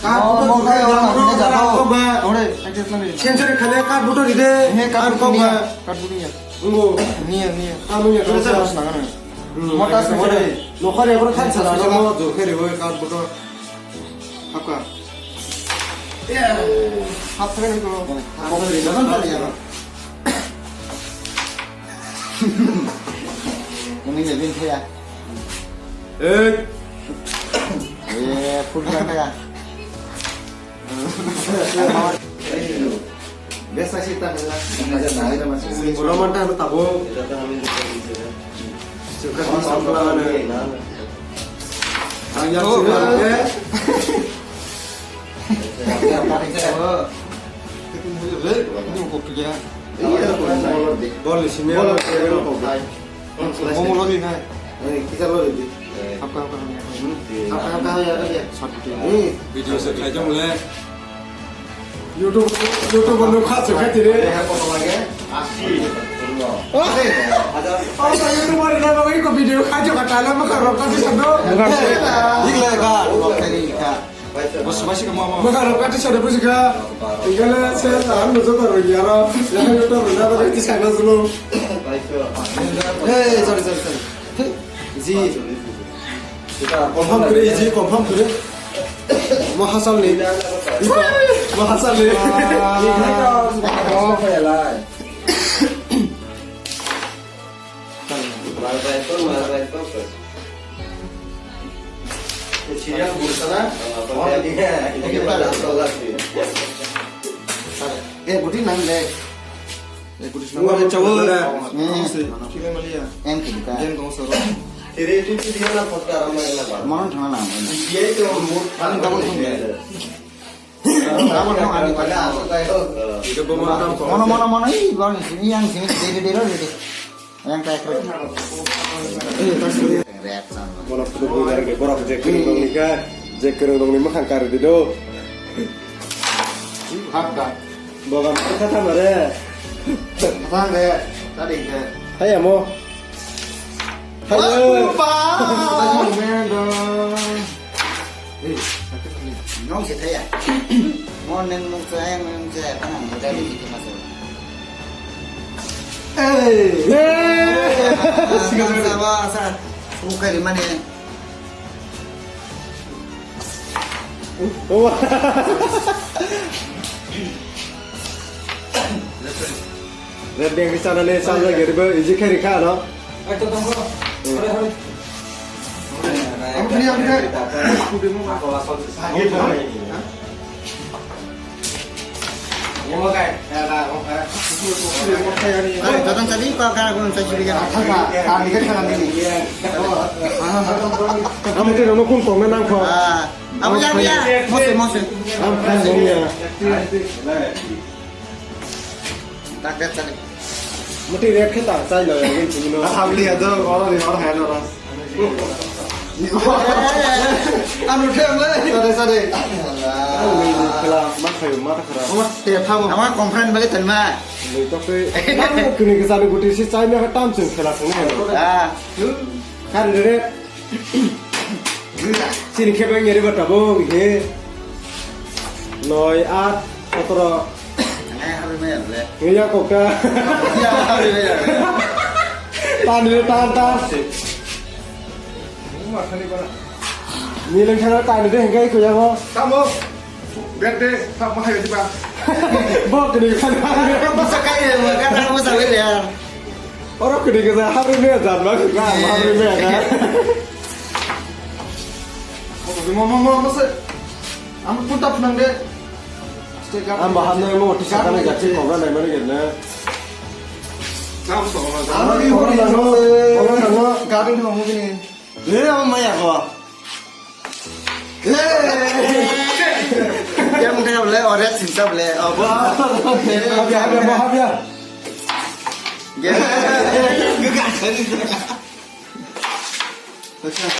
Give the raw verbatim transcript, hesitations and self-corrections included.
Card buto kok ba. Century khale card buto ride. Card kok ba. Ngo. Niya, niya. Amo ya. Mota sangare. Nokar ya bro thansa da mo jor khe ribo card buto. Hapka. Hap thangani ko. Ini jadi saya. Eh. Eh, full kaya. Besa sih tak ada. Roman tak tahu. Suka di sebelah mana? Yang suka, eh? Iya, bol di sini. Bol di sini. Momo lori na. Eh, kita lori di. Apa, apa, apa? Apa, apa, ya, ya. Satu. Eh. Video se khai jong le. YouTube, YouTube lo kha se khai tire. Oh, YouTube lo na ba ko video khai jong ka tala ma ka ro ka se do. Ikla ka. Bos, bos, kamu apa? Maka rok kati sada busi ka. Igala se an mo jota ro yara. Ya yo to ro na ba ti sa na zulo. Hey, sorry, sorry, sorry. Ji. Confirm kore, ji, confirm kore. Mo hasal ni. Mo hasal ni. Mal rifle, mal rifle, pues. Siya, bulsa na? Eh, guti nang le. Eh, guti nang. Wala chawo. Eh. Kime maliya. Em kiri ka. Gen kong soro. Tere tu tu dia na photo aram na ba. Manon thang na. Dia tu mut. Ani double thang. Ani double thang. Mono, mono, mono, ih, bang, sini yang sini, dede, dede, dede. Yang kayak kerja. Ih, tas dulu. Rap sama. Mono photo bu dari ke borok je kereng dong ni ka, je kereng dong ni makhang kari di do. Hap dah. Boga kata mare. Kata deh, tadi deh. Hai amo. Halo. Halo, Pak. Halo, Mendo. Eh, sakit ni. Nong se thaya. Mo neng nong se, nong se, kana mo dari itu masuk. Eh. Eh. Sama, sama. Bukan di mana? Oh. Red Bank ni channel ni channel gari bo easy carry kha no. Ai to tong ko. Hore, hore. Ang thani, ang thani. Ang thani. Jotong tadi kok kana gun sa suri kana. Ang thani, ang thani. Ang thani, ang thani. Ah. Amo te rono kun tongna nang kho. Ah. Amo ya, ya. Mose, mose. Am khan dong ya. Tak, tak, tak. Muti rek khe ta chai lo ya, gin chini no. Habli ya do, oro ni oro hai no ro. Anu the mo. Sare, sare. Khela ma khayo ma ta khara. Ama te phamo. Ama conference bagi tanma. Lei tok se. Kini ke sare guti si chai me tam ching khela sung. Ah. Kar re. Chini khe bang yari ba tabung he. Noi, at, sotoro. Ngai harwi maya le. Ngai ya kokta. Ya harwi maya le. Tan re, tan, tan. Ni leng thana tan re, hengkai ko ya mo. Tamo. Birthday, tak mahal ya, tiba. Bo kini kan. Masa kaya, masa kaya, masa kaya. Oro kini kan, hari ni jan bang, hari ni kan. Mo, mo, mo, mo, masa. Ang punta punang de. Ang baham na mo, tisa kan jadi kobra na mana gitu na. Kamu sama. Ang ini orang nang, orang nang. Gabi ni mo gini. Ni apa maya ko? Yang mungkin boleh, orang cinta boleh. Oh, habis, habis, habis. Ya.